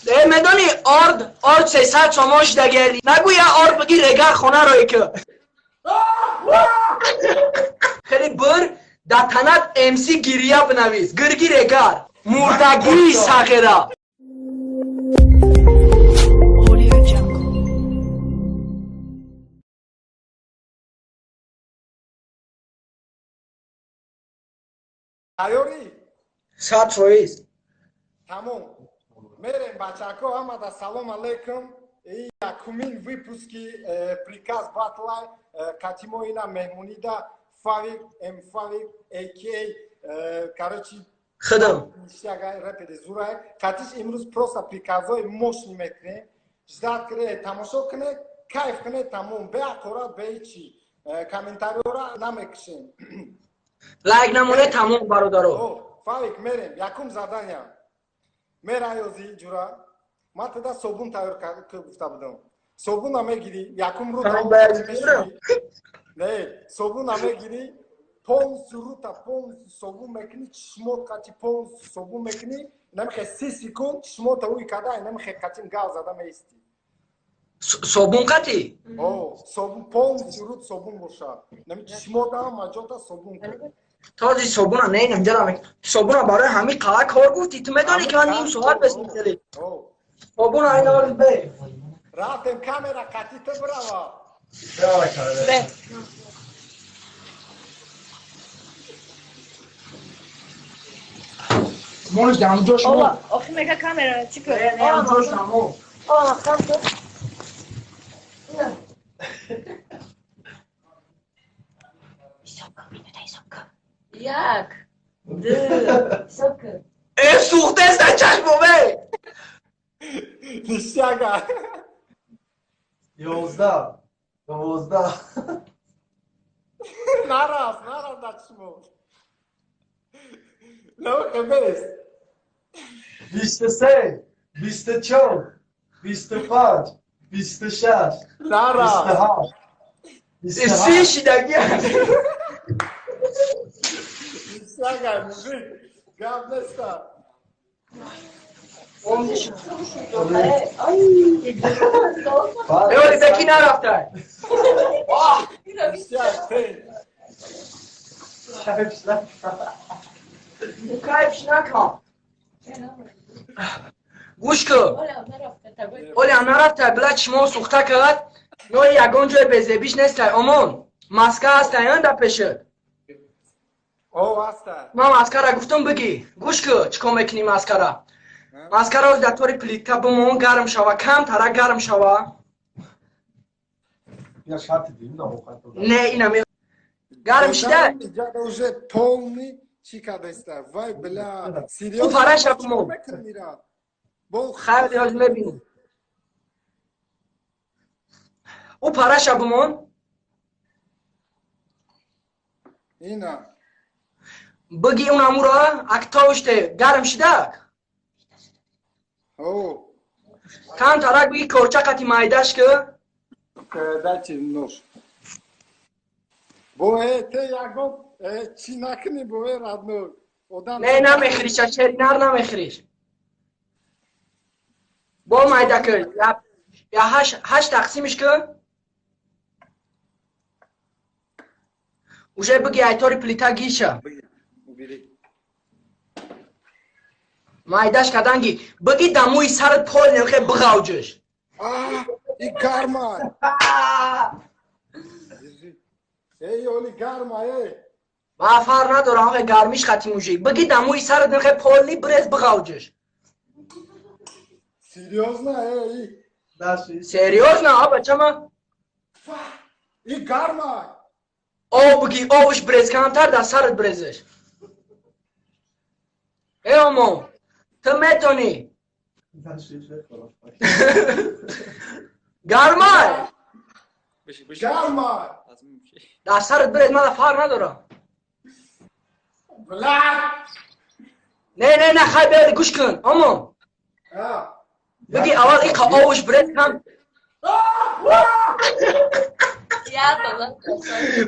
Медони орд 300 сомон шидагели. Нагӯ я орд бигир регар хона рое ки. Хеле бир дар танат МС гирия бинавис. Гирги регар. Мурдагии сағира. Audio Jungle. Тайёрӣ? 100%. Тамом. Мерем, бачако, ҳамада салом алейкум. И якумин выпуски Приказ Батлай катимо ина меҳмонида Фавик, М Фавик, aka короче Хидам. Ништяга рэпери зурай. Катиш имрӯз просто приказҳои мощный мекунем. Ждать кунед, тамошо кунед, кайф кунед, тамом. Бе ҳақорат, бе ҳечи. Комментариёра намекушем. Лайк намоне тамом бародаро. Фавик, мерем. Якум задания. Мераёзи ҷура. Ман тада собун тайёр гуфта будам. Собуна мегирӣ, якум рӯ не, собуна мегирӣ, полностью рута полностью собун мекунӣ, чишмот қати полностью собун мекунӣ, намехе 30 секунд чишмота уй када, намехе қатим гал зада меистӣ. Собун қати? О, собун полностью рут собун бошад. Нами чишмота ҳама ҷота собун кун. Този собуна не инам собуна барои ҳамин қала кор гуфтӣ. Ту медонӣ ки ман ним соат бес мехелӣ. Собуна ина бе. Рафтем, камера қати ту бирава. Бе. Мониш дамҷош мо. Ола, охи мега камера чӣ кор? Не, амҷош намо. Ола, хам ту. Як, ду, ҳисоб кун. Э, сӯхтеста чашмове. Ништяга. 11, 12. Нарафт, нарафт дар чишмот. Намехе бест. 23, 24, 25, 26, Нарафт. 27, Си 28. шидаги. Ништяга, мужик. Гап неста. Ай, Эоли беки нарафтай. Ништяк, пенҷ. Кайф накам. Гӯш кун. Оля нарафтай, била чишмо сӯхта кард. Нои ягон ҷои безебиш нестай. Омон. Маска ҳастай анда пешат. О, аста. Ман маскара гуфтам бигӣ. Гӯш кун, чӣ кор мекунӣ маскара? Маскара дар тори плитка бимон, гарм шава, камтара гарм шава. Я шарти дим да охар. Не, ина гарм шида. Иҷада уже полный чӣ кадаста. Вай, бля, серьёзно. Ӯ параша бимон. Бо Хайр, ҳоз мебинем. Ӯ параша бимон. Ина. Бигӣ он амура актовште гарм шидак. О, Камтарак бигӣ корча қати майдаш ки. Дайте нож. Бо те ягон чӣ накунӣ, бо родной. Одам Не, намехӯриш, шеринар намехӯриш. Бо майда кӣ. Я ҳашт тақсимиш кӣ. Уже бигӣ айтори плита гиша. Убери. Майдаш каданги. Бигӣ да мӯи сарат пол немхе биғавҷиш. А, и гарма. Держи. Эй, оли гарма, эй. Ба фар надорам, охе гармиш хати мужик. Бигӣ да мӯи сарат немхе полни брез биғавҷиш. Серьёзно, эй? Даши. Серьёзно, а бачама? И гарма. Об бигӣ, обш брез камтар дар сарат брезиш. Э, омо, ту метонӣ. Даши. Гармай. Гарма. Дар сарат брез, мана фарқ надорам. Бля. Не, не, не, хай бери, гӯш кун. Омо. А. Бигӣ аввал иқа обш брез кам. Я баба.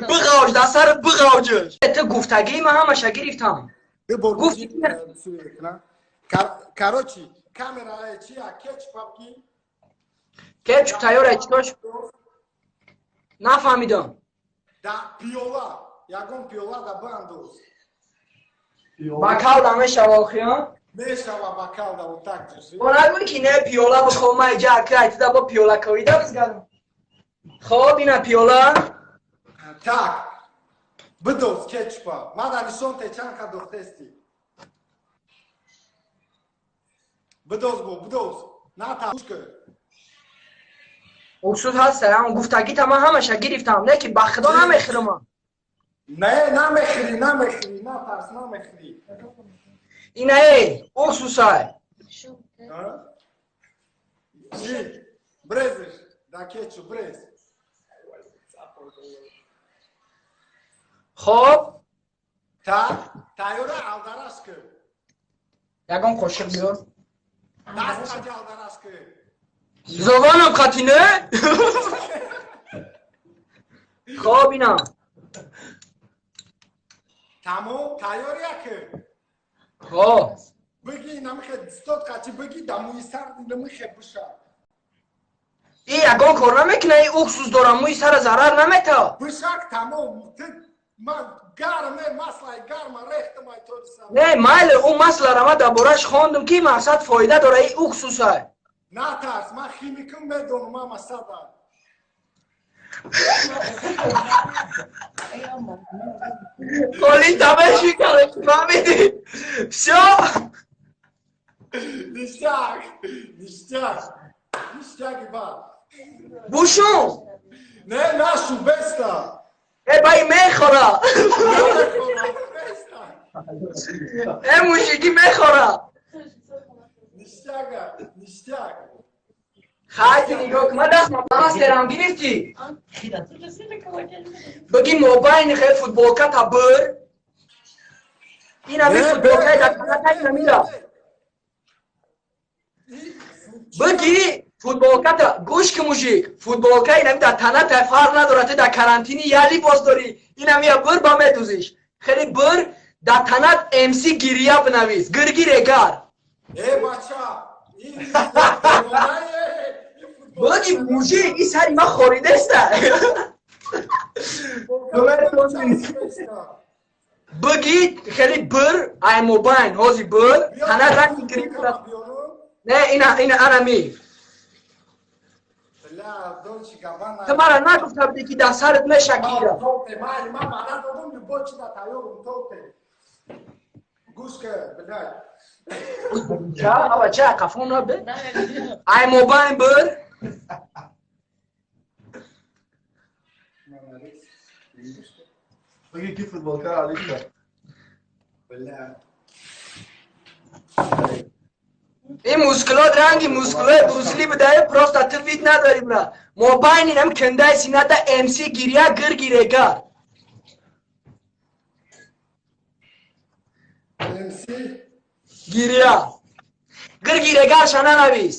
Биғавҷ, дар сарат биғавҷиш. Ту гуфтагии ман ҳамаша гирифтам. Ду бор Гуфти короче. Камера чия кетчуп ки? Кетчуп тайёр ай чикош? Нафаҳмидам. Да пиёла, ягон пиёла да бандоз. Бакал да мешава охи, а? Мешава бакал да вот так держи. Бо нагӯй ки не пиёла бихо ма иҷа акай туда бо пиёла ковида бизгарам. Хоб ина пиёла. Так. Бидоз кетчупа. Мада нишон те чанд қа дохтести. Бидоз бо, бидоз. На та гӯш кун. Уксус ҳаст, ам гуфтагита ман ҳамаша гирифтам, не ки ба худо намехӯрам. Не, намехӯрӣ, намехӯрӣ, натарс, намехӯрӣ. Ина эй, уксусай. Чӣ? Брезиш, да кетчуп брез. Хоб. Так, тайёра алдараш кун. Ягон қошиқ биёр. Даст қати алдараш кун. Зованам қати не? Хоб ина. Тамом, тайёр яке. Хоб. Бигӣ намихе дистот қати бигӣ да мӯи сар намихе биша. И ягон кор намекуна, и уксус дора, мӯи сара зарар намета. Бишак тамом, ту ман гарме, маслаи гарма рехтам ай тоҷиса. Не, майле, ӯ маслара ма дар бораш хондум ки мақсад фоида дора, и уксусай. Натарс, ман химикум медонам, ама сада. Колин табешикале, фаҳмидӣ? Всё? Ништяк, ништяк, ништяк ба. Бушум. Не, нашу беста. Э, бай мехора. Беста. Э, мужики мехора. Ништяка, ништяк. Хайти нигоҳ кун, ман даст мастерам гирифтӣ. Бигӣ мобайни хел футболката бир. Ина ми футболкаи дар канатай намира. Бигӣ футболката гӯш ки мужик, футболкаи нами дар танатай фарқ надорад, ту дар карантини я либос дорӣ. Ина мия бир ба медузиш. Хеле бир дар танат МС гирия бинавис. Гиргирегар. Э, бача, ин Бигӣ мужик, ин сари ман хоридаста. Бигӣ хеле бир ай мобайн, ҳози бир, танат ранги гирифта. Не, ина ина ана ми. Ту мара нагуфта будӣ ки дар сарат мешакира. Ман ваъда додам, любой чиза тайёрам, тоте. Гӯш кун, блядь. Ча, ава ча, қафон набе? Ай мобайн бир. Бигӣ ки футболка алиша. Блядь. Ин мускулот ранги мускулои Брюсли будае, просто ту вид надорӣ бра. Мобайни нам кундаи сината МС гирия гиргирегар. МС гирия. Гиргирегар ша нанавис.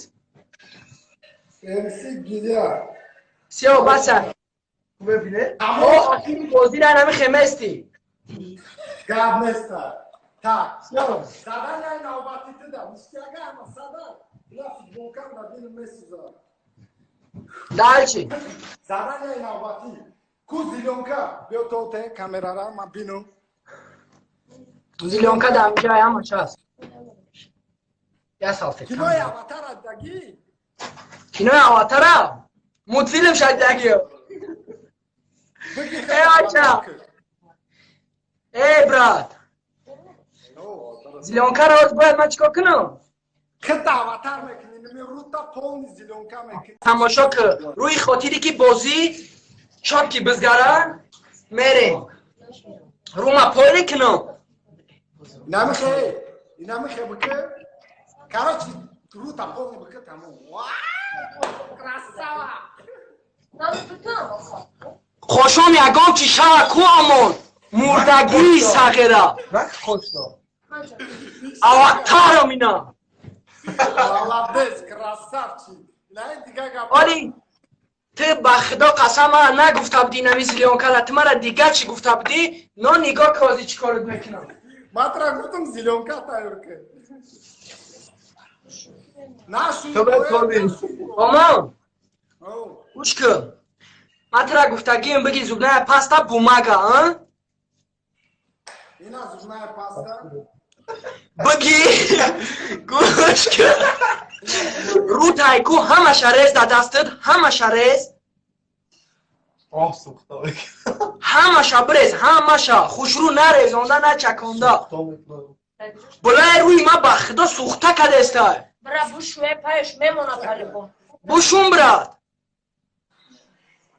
МС гирия. Всё, баса. О, охири бозира нами хемести. Гап неста. Так, заданияи навбатӣ туда. Ништяга ама сада. Бля, футболкам да дилм месӯзад. Дальше. Заданияи навбатӣ. Ку зелёнка. Биё тоте камерара ман бинам. Зелёнка дар ҳамҷай ҳамаш ҳаст. Я салфетка. Кинои Аватара дагӣ? Кинои Аватара? Мультфилм шад дагиё. Э, ача. Э, брат. Зелёнкаро ҳоз бояд ман чикор кунам? Хита аватар мекунӣ, ними рута полни зелёнка мекунӣ. Тамошо кун. Рӯи хотире ки бозӣ чотки бизгара мерем. Рума поле кунам. Намихе, намихе бикӣ. Короче, рута полни бикӣ тамом. Красава! Хошом ягон чи шава ку амон. Мурдагии сағира. Аватарам ина. Молодец, красавчик. Оли, ту ба худо қасам мара нагуфта будӣ нами зелёнкара, ту мара дигар чӣ гуфта будӣ, но нигоҳ ки ҳозир чӣ корот мекунам. Ман тура гуфтам зелёнка тайёр кун. Омон. Гӯш кун. Ман тура гуфтагием бигӣ зубная паста бумага, а? Ина зубная паста. Бигӣ. Гӯш кун. Рутай ку ҳамаша рез да дастат, ҳамаша рез. Оҳ, сӯхта. Ҳамаша бирез, ҳамаша. Хушрӯ нарезонда, начаконда. Булай рӯи ма ба худо сӯхта кадестай. Бра бушуе паеш мемона палибо. Бушум брат.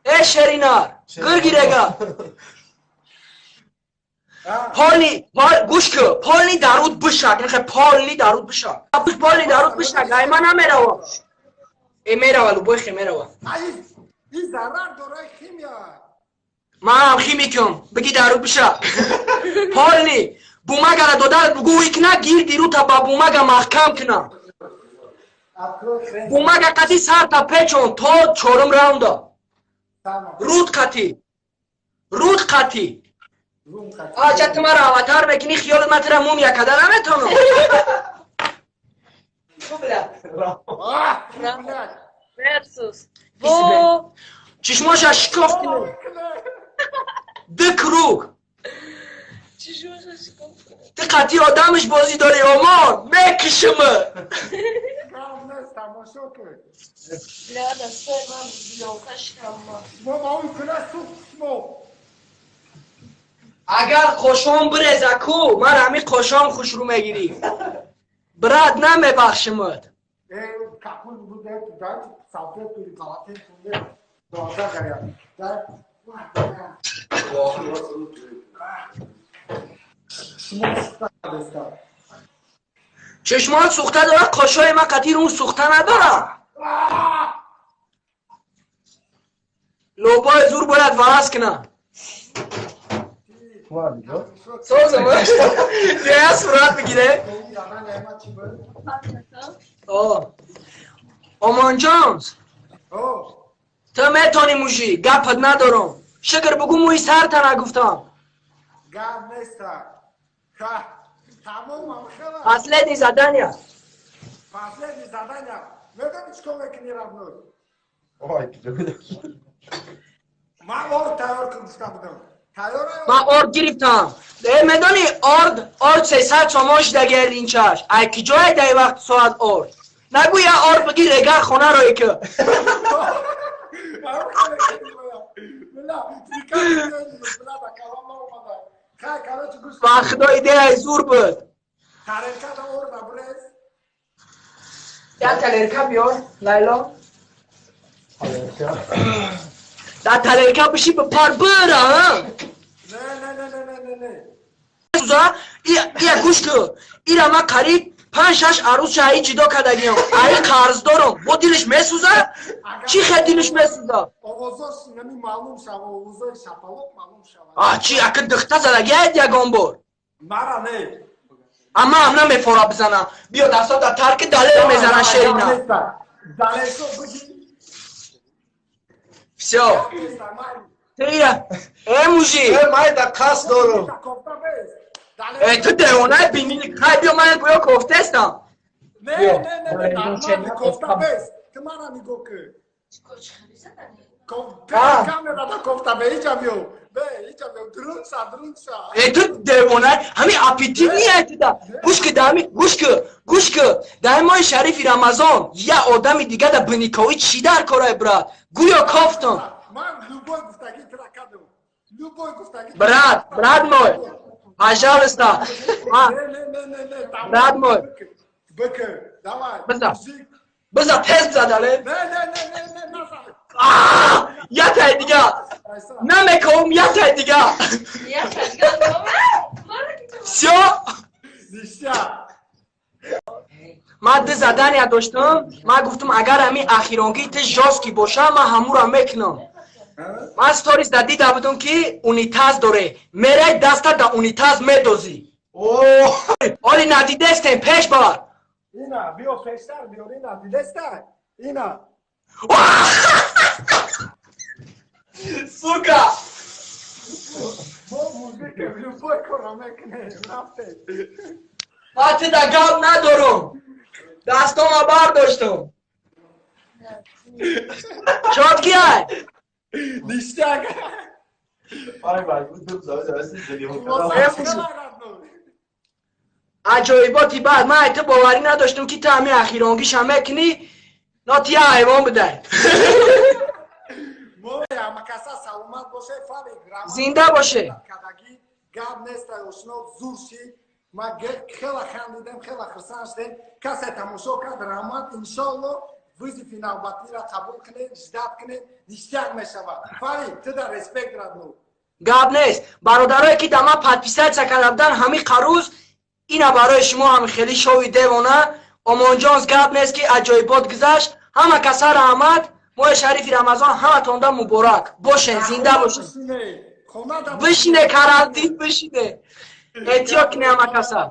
Э шеринар, гиргирега. Полни, гӯш ку, полни даруд бишак, нахе полни даруд бишак. Полни даруд бишак, ай ма намерава. Э мерава, любой хе мерава. И зарар дора химия. Ман химикум, бигӣ даруд бишак. Полни бумагара дода бугӯй кна гирди рута ба бумага маҳкам кна. Бумага қати сарта печон то чорум раунда. Руд қати. Руд қати. Ача ту мара аватар мекунӣ, хиёлат ман тура мумия када наметонам. Версус. Во. Чишмоша шикоф кунӣ. Ду круг. Ту қати одамиш бозӣ дорӣ, омон, мекишим. Агар қошом биреза ку, ман ҳамин қошом хушрӯ мегирӣ. Брат, намебахшимат. Чашмон сӯхта дорад, қошҳои ман қатъи рун сӯхта надорад. Лобои зур бояд вараз кунам. Созам. Я сурат бигире. Омон Ҷонс. Ту метонӣ мужи, гапат надорам. Шукр бугӯ мӯи сарта нагуфтам. Гап неста. Последний задание. Последний задание. Медонӣ чӣ кор мекунӣ, родной? Ман орд тайёр гуфта будам. Ман орд гирифтам. Медонӣ орд, орд 300 сомон шидаги линчаш. Ай ки ҷое дар вақт соат орд? Нагӯ я орд бигир регар хона рое ки. Ба худо идеяи зур буд. Я талерка биёр, Лайло. Да талерка биши бипар бира, а? Ия гӯш кун. Ира ман қариб 5-6 арӯзша аи ҷидо кардагиам. Аи қарздорам. Бо дилиш месӯза? Чӣ хел дилиш месӯза? Овозош нами маълум шава, овозои шапалоқ маълум шава. А чӣ ака духта задаги ай ягон бор? Мара не. Ама ам намефора бизана. Биё дастот дар тарки далер мезана шерина. Далершо биги. Всё. Тия. Э мужи. Э май да қасд дорам. Э ту девонаи бинӣ. Хай биё ман гӯё кофтестам. Не, не, не, не, кофта бес. Ту мара нигоҳ кун. Камера да кофта бе, иҷа биё. Бе, иҷа биё, дурун ша, дурун ша. Э ту девона, ҳамин аппетит ния туда. Гӯш ки дар ҳамин, гӯш ки, гӯш ки, дар моҳи шарифи Рамазон я одами дига да биниковӣ чӣ дар корай брат? Гӯё кофтам. Ман любой гуфтагӣ тура кардам. Любой гуфтагӣ. Брат, брат мой. Пожалуйста. Брат мой. Бикр, давай. Биза. Биза тез биза дале. Не, не, не, не, не, наза. Ятай дига. Намеком, ятай дига. Всё? Ништяк. Ман ду задания доштам. Ман гуфтам агар ҳамин ахиронгӣ ту жёсткий боша, ман ҳамура мекунам. Ман сторис да дида будам ки унитаз доре. Мерай даста да унитаз медозӣ. Оли надидестем, пеш бар. Ина, биё пештар биёр, ина, дидестай? Ина. Сука! Мо музыка, любой кора мекунем, рафте. Ман тида гап надорум. Дастома бардоштум. Чёткий ай. Ништяк. Ай, маҷбур дум зиндагӣ. Аҷоиботи баъд ман ай ту боварӣ надоштум, ки ту ҳамин ахиронгиша мекунӣ, но ти я ҳайвон будай. Мо ҳамакаса саломат боше, Фарик. Зинда боше. Кадаги гап нест, ошно зур шид. Ма хела хандидем, хела хурсанд шудем. Касе тамошо кард, раҳмат. Иншоалло, вызов и навбатиро қабул кунед, ждать кунед, ништяк мешавад. Фарик, ту да респект, родной. Гап нест. Бародарое, ки да ман подписаться карда будан, ҳамин қарӯз ина барои шумо ҳам хеле шоуи девона. Омонҷонс, гап нест, ки аҷоибот гузашт. Ҳама каса раҳмат. Моҳи шарифи Рамазон ҳаматонда муборак бошен, зинда бошен. Бишине, карантин бишине, эҳтиёт куне ҳама каса.